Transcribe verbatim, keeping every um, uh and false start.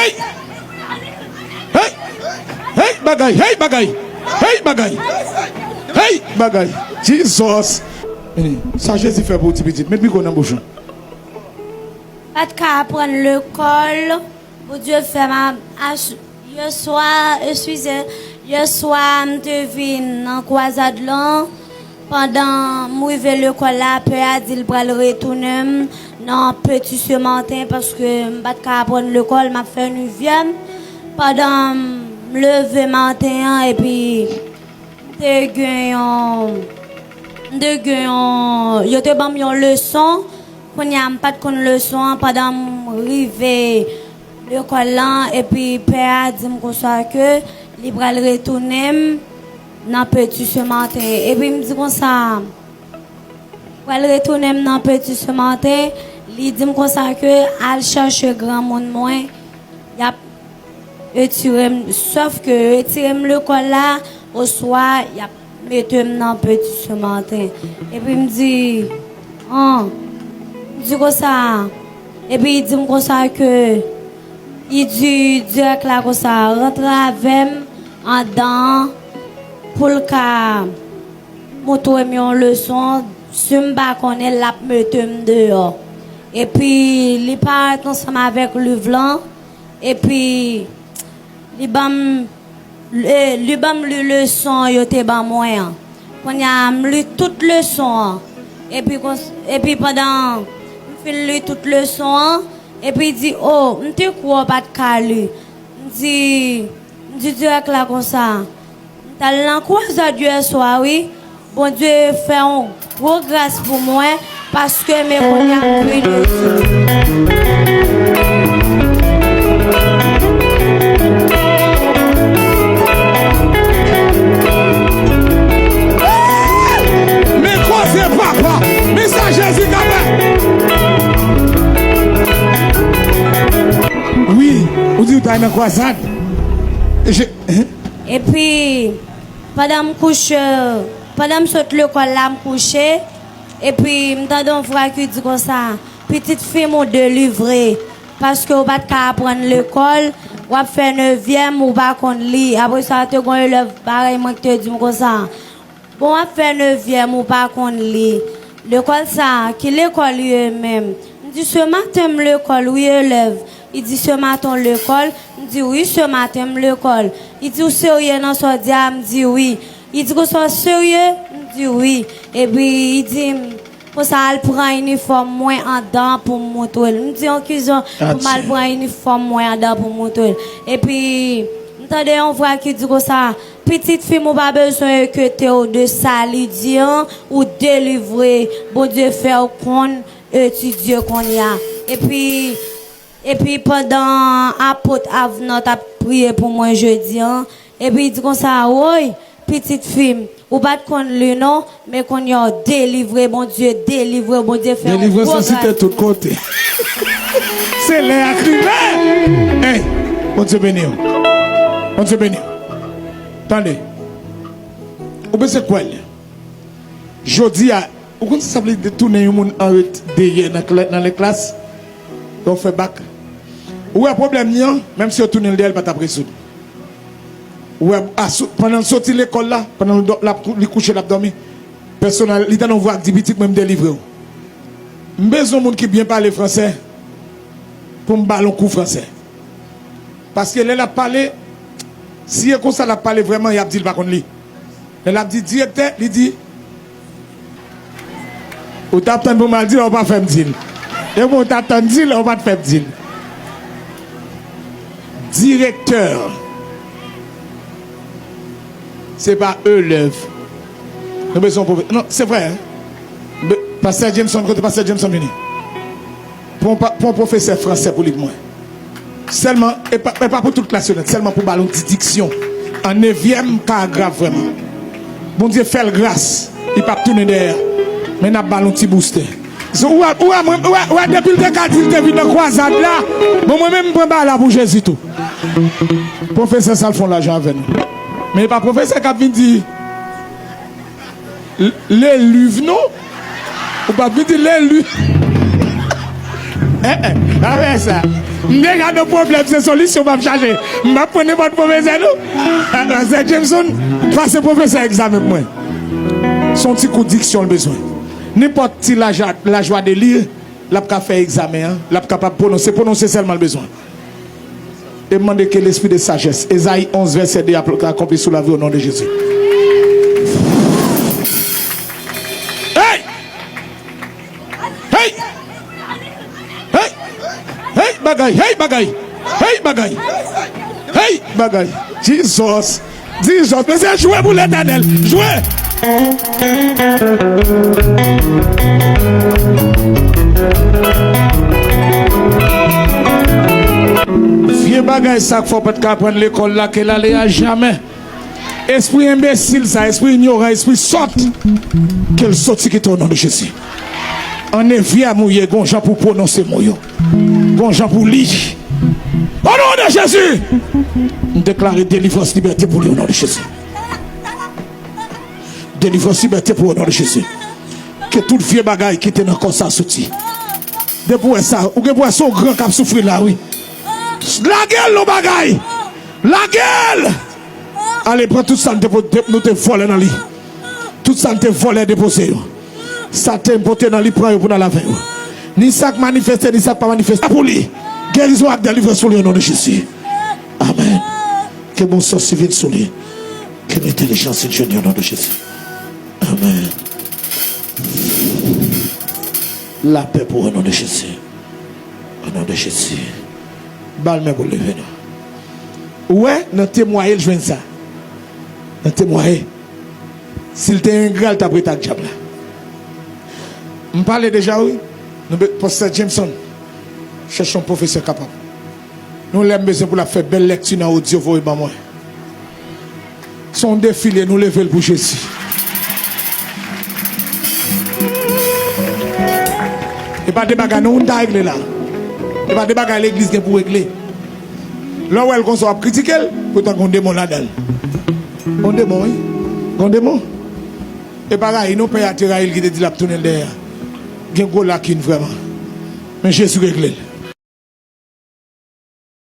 Hey! Hey bagay, hey bagay, hey bagay, hey bagay. Jesus. Sa Jezi fè pou ou ti pitit, met mikwo nan bouch ou. Pa t ka aprann lekòl. Bondye fè m ach-, yè swa, eskize, yè swa m te vin nan kwazad lan. Pandan m rive lekòl la, pè a di l pral retounen m nan Petit Semanten paske m pa t ka aprann lekòl, m ap fè nevyèm. Pandan m leve maten an, epi m te gen yon, m te gen yon, yo te ban m yon leson. Kounye a, m pa t konn leson an pandan m rive lekòl lan, epi pè a di m konsa ke li pral retounen m nan Petit Semanten. Epi m di konsa, pral retounen m nan Petit Semanten, li di m konsa ke al chache granmoun mwen, y ap retire m, sòf ke retire m lekòl la, oswa y ap mete m nan Petit Semanten. Epi m di, an, m di konsa, epi li di m konsa ke, li di dirèk la konsa, rantre avè m andan an pou l ka montre m yon leson, si m pa konnen, l ap mete m deyò. Epi li parèt ansanm avèk liv lan, epi li ban m, li, li ban m li leson yo te ban mwen an. Kounye a, m li tout leson an. Epi, kons-, epi pandan m fin li tout leson an, epi li di, "O, m te kwè w pa t ka li." M di, m di dirèk la konsa, m t al nan kwazad yè swa, wi. Bondye fè yon gwo gras pou mwen, paske men kounye a m vini sou. Men koze papa, men sa Jezi ka fè. Wi, ou di ou t al nan kwazad. Je, hein? Epi, pandan m kouche, pandan m sot lekòl la, m kouche, epi m tande yon vwa ki di konsa, "Pitit fi m, ou delivre, paske ou pa t ka aprann lekòl, w ap fè nevyèm, ou pa konn li." Apre sa, te gen yon elèv parèy mwen ki te di m konsa, "Bon, w ap fè nevyèm, ou pa konn li. Lekòl sa a, ki lekòl li ye menm?" M di, "Se maten m lekòl, wi, elèv." Li di, "Se maten w lekòl?" M di, "Wi, se maten m lekòl." Li di, "Ou serye nan sa w di a?" M di, "Wi." Li di, "Konsa w serye?" M di, "Wi." Epi li di m, "Konsa al pran inifòm mwen andan pou m montre l." M di, "An ki jan pou m al pran inifòm mwen andan pou m montre l?" Epi m tande yon vwa ki di konsa, "Pitit fi m, ou pa bezwen enkyete w de sa li di an, ou delivre. Bondye fè w konn etidye kounye a." Epi, epi pandan apot Avnò t ap priye pou mwen jodi an, epi li di konsa, "Woy, pitit fi m, ou pa t konn li non, men kounye a w delivre, Bondye delivre w, Bondye fè yon gwo gras." Delivrans lan site tout kote. Se lè a k rive. Ey, Bondye beni w. Bondye beni w. Tande. Ou bezwen kwè l. Jodi a, ou konn sa sa vle di tounen yon moun an ret dèyè nan kla-, nan lè klas? Lè w fè bak. Ou wè pwoblèm li an, menm si yo tounen l dèyè, l pa t ap rezoud. Ou wè, asou-, pandan l soti lekòl la, pandan l dò-, l ap kou-, li kouche, l ap dòmi, pèsonèl, li tande yon vwa k di, "Pitit mwen, m delivre w." M bezwen yon moun ki byen pale fransè pou m ba l yon kou fransè. Paske lè l ap pale, si e konsa l ap pale vrèman, y ap di l pa konn li. Lè l ap di direktè, li di, ou t ap tann pou m al di l, ou pa fè m di l. E mwen, ou t ap tann di l, ou pa t fè m di l. Direktè. Se pa elèv. Nou bezwen yon pwofesè. Non, se vre, hein? Be-, Pastè Jameson, kote Pastè Jameson vini? Pran pa-, pran pwofesè fransè pou li pou mwen. Sèlman, e pa, e pa pou tout klas yo nèt, sèlman pou ba l yon ti diksyon. An nevyèm paragraf vrèman. Bondye fè l gras, li p ap tounen dèyè. Men n ap ba l yon ti boustè. So, ou wè, ou wè, mwen, ou wè, ou wè, depi l te ka di l te vin nan kwazad la, bon, mwen menm, m pran bagay la pou Jezi tou. Pwofesè sa l fè yon lajan avè nou. Men e pa pwofesè k ap vin di, L-, le liv non. Ou pa vin di le liv. Eh, eh, pa fè sa. M deja nan pwoblèm, se solisyon m ap chache. M p ap pran nenpòt pwofesè, non. Pastè Jameson, pase pwofesè egzamen pou mwen. Se yon ti kou diksyon l bezwen. Nenpòt ti lajwa, lajwa de li, l ap ka fè egzamen an, l ap kapab pwononse, pwononse sèlman l bezwen. E m mande ke lespri de sajès, Ezayi onz, vèsè de, ap-, akonpli sou lavi w, o non de Jezi. Hey! Hey! Hey! Hey, bagay! Hey, bagay! Hey, bagay! Hey, bagay! Jesus! Jesus! Mesye, jwe pou Letènèl! Jwe! Vye bagay sa k fè w pa t ka aprann lekòl la, ke l ale a jamè. Espri enbesil sa, espri inyoran, espri sòt, ke l soti kite w, o non de Jezi. An evyèm ou ye, gon jan pou pwononse mo yo. Gon jan pou li. O non de Jezi! M deklare delivrans, libète pou li, o non de Jezi. Delivrans, libète pou, o non de Jezi. Ke tout vye bagay ki te nan kò sa soti. Depi w wè sa, ou gen pou wè se yon gran k ap soufri la, wi. Lage l, non, bagay! Lage l! Ale, pran tout sa n te po-, te, nou te vòlè nan li. Tout sa n te vòlè, depoze yo. Sa te pote nan li, pran yo pou n al avè yo. Ni sa k manifeste, ni sa k pa manifeste. Pou li. Gerizon ak delivrans pou li, o non de Jezi. Amèn. Ke bonsans vin sou li. Ke entèlijans vin jwenn li, o non de Jezi. Amèn. Lapè pou, o non de Jezi. O non de Jezi. Ba l men pou l leve, non. Ou wè, nan temwaye l jwenn sa. Nan temwaye. Si l te engra, l t ap rete ak dyab la. M pale deja, wi. Nou be-, Pastè Jameson, chèche yon pwofesè kapab. Nou lè m bezwen pou l ap fè bèl lèkti nan odyo voye ban mwen. Se yon defi l ye, nou leve l pou Jezi. E pa de bagay nou moun ta regle la. E pa de bagay legliz gen pou regle. Lè w wè l konsa, w ap kritike l, poutan gen yon demon ladan l. Yon demon, wi. Gen yon demon. E pa rayi non, pè a te rayi l ki te di l ap tounen l dèyè. Gen gwo lakin vrèman. Men Jezi regle l.